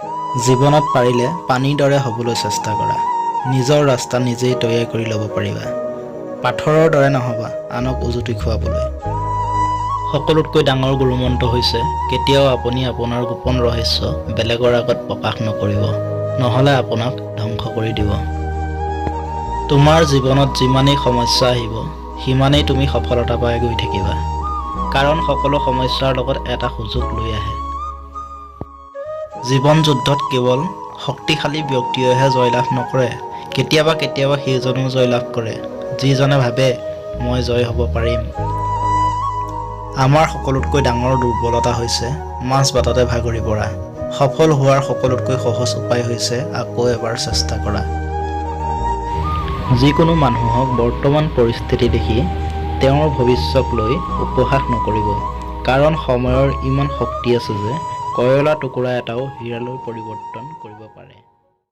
জীৱনত পাৰিলে পানীৰ দৰে হ'বলৈ চেষ্টা কৰা। নিজৰ ৰাস্তা নিজেই তৈয়াৰ কৰি ল'ব পাৰিবা। পাথৰৰ দৰে নহ'বা আনক উজুতি খুৱাবলৈ। সকলোতকৈ ডাঙৰ গুৰুমন্ত্ৰ হৈছে, কেতিয়াও আপুনি আপোনাৰ গোপন ৰহস্য বেলেগৰ আগত প্ৰকাশ নকৰিব, নহ'লে আপোনাক ধ্বংস কৰি দিব। তোমাৰ জীৱনত যিমানেই সমস্যা আহিব, সিমানেই তুমি সফলতা পাই গৈ থাকিবা, কাৰণ সকলো সমস্যাৰ লগত এটা সুযোগ লৈ আহে। জীৱন যুদ্ধত কেৱল শক্তিশালী ব্যক্তিয়েহে জয়লাভ নকৰে, কেতিয়াবা কেতিয়াবা সেইজনেও জয়লাভ কৰে যিজনে ভাবে, মই জয় হ'ব পাৰিম। আমাৰ সকলোতকৈ ডাঙৰ দুৰ্বলতা হৈছে মাজ বাটতে ভাগৰি পৰা। সফল হোৱাৰ সকলোতকৈ সহজ উপায় হৈছে আকৌ এবাৰ চেষ্টা কৰা। যিকোনো মানুহক বৰ্তমান পৰিস্থিতি দেখি তেওঁৰ ভৱিষ্যক লৈ উপহাস নকৰিব, কাৰণ সময়ৰ ইমান শক্তি আছে যে কয়লাৰ টুকুৰা এটাও হীৰালৈ পৰিৱৰ্তন কৰিব পাৰে।